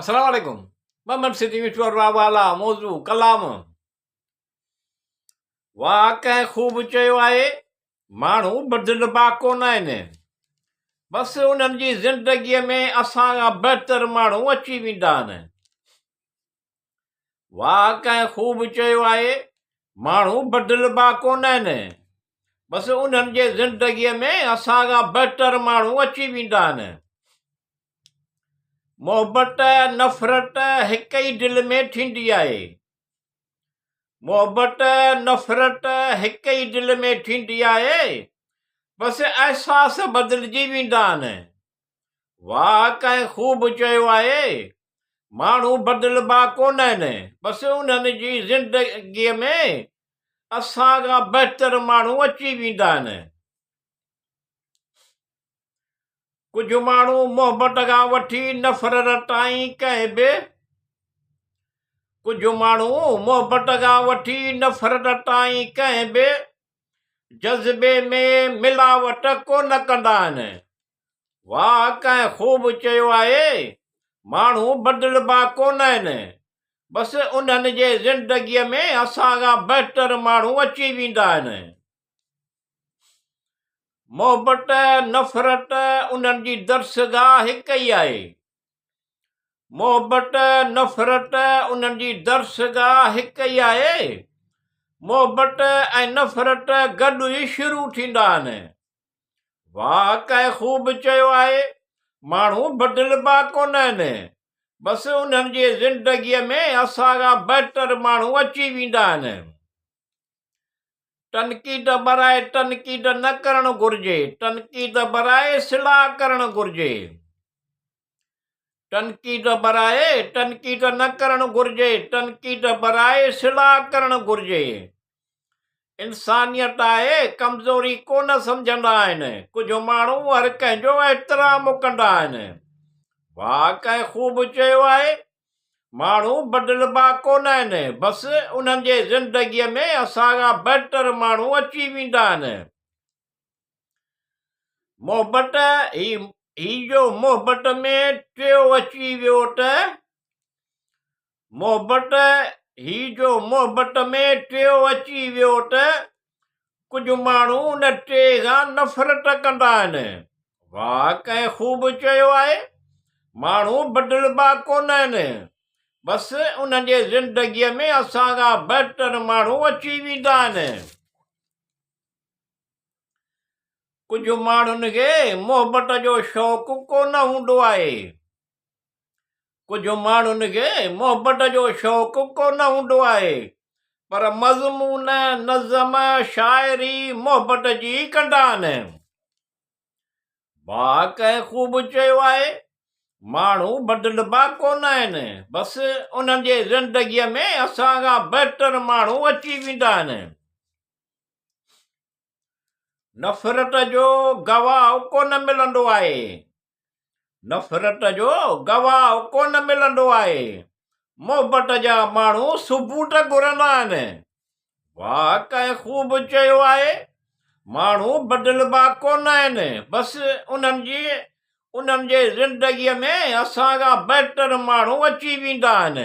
السلام عليڪم محمد صديق مٺو والا موضوع ڪلام واهه ڪنهن خوب چيو آهي ماڻهو بدلبا ڪونه آهن بس انهن جي زندگيء ۾ اسان کان بهتر ماڻهو اچي ويندا آهن واهه ڪنهن خوب چيو آهي ماڻهو بدلبا ڪونه آهن بس انهن جي زندگيء ۾ اسان کان بهتر ماڻهو اچي ويندا آهن محبت نفرت هڪ ئي دل ۾ ٿيندي آهي محبت نفرت هڪ ئي دل ۾ ٿيندي آهي، بس احساس بدلجي ويندا آهن. واهه ڪنهن خوب چيو آهي، ماڻهو بدلبا ڪونهن، بس انهن جي زندگيء ۾ اسان کان بهتر ماڻهو اچي ويندا آهن. ڪجهه ماڻهو محبت کان وٺي نفرت تائين ڪنهن به ڪجهه ماڻهو محبت کان وٺي نفرت تائين ڪنهن به جذبي ۾ ملاوٽ ڪونه ڪندا آهن. واهه ڪنهن خوب چيو آهي، ماڻهو بدلبا ڪونه آهن، بس انهن جي زندگيء ۾ اسان کان بهتر ماڻهو اچي ويندا آهن. محبت، نفرت انهن جي درسگاهه هڪ ئي آهي. محبت، نفرت انهن جي درسگاهه هڪ ئي آهي. محبت ۽ نفرت گڏ ئي شروع ٿيندا آهن. واهه ڪنهن خوب چيو آهي، ماڻهو بدلبا ڪونهن، بس انهن جي زندگيء ۾ اسان کان بهتر ماڻهو اچي ويندا آهن. تنقيد براء تنقيد نه ڪرڻ گهرجي، تنقيد براء صلاح ڪرڻ گهرجي. تنقيد براء تنقيد نه ڪرڻ گهرجي، تنقيد براء صلاح ڪرڻ گهرجي. انسانيت آهي، ڪمزوري ڪونه سمجهندا آهن. ڪجهه ماڻهو هر ڪنهن جو احترام ڪندا آهن. واهه ڪنهن خوب چيو آهي، ماڻهو بدلبا ڪونه آهن، بس انهن جي زندگيء ۾ اسان کان بهتر ماڻهو اچي ويندا آهن. محبت، هي هي جو محبت ۾ ٽيو اچي ويو ته محبت، هي جو محبت ۾ ٽيو اچي ويو ته ڪجهه ماڻهو ان ٽي کان نفرت ڪندا آهن. واهه ڪنهن خوب چيو آهي، ماڻهو بدلبا ڪونه آهن، بس انهن جي زندگيء ۾ اسان کان بهتر ماڻهو اچي ويندا آهن. ڪجهه ماڻهن کي محبت جو شوق ڪونه هوندو آهي. ڪجهه ماڻهن کي محبت جو شوق ڪونه هوندو آهي، پر مضمون، نظم، شاعري محبت جي ئي ڪندا آهن. واهه ڪنهن خوب چيو آهي، ماڻهو بدلبا ڪونه آهن، بس انهن جي زندگيء ۾ اسان کان بهتر ماڻهو اچي ويندا آهن. نفرت جو گواهه ڪونه ملندو آهي. نفرت جو گواهه ڪونه ملندو آهي. محبت جا ماڻهو ثبوت گهرندا آهن. واهه ڪنهن خوب چيو آهي، ماڻهو بدلبا ڪونه آهن، بس انهن جي انهن جي زندگيء ۾ اسان کان بهتر ماڻهو اچي ويندا آهن.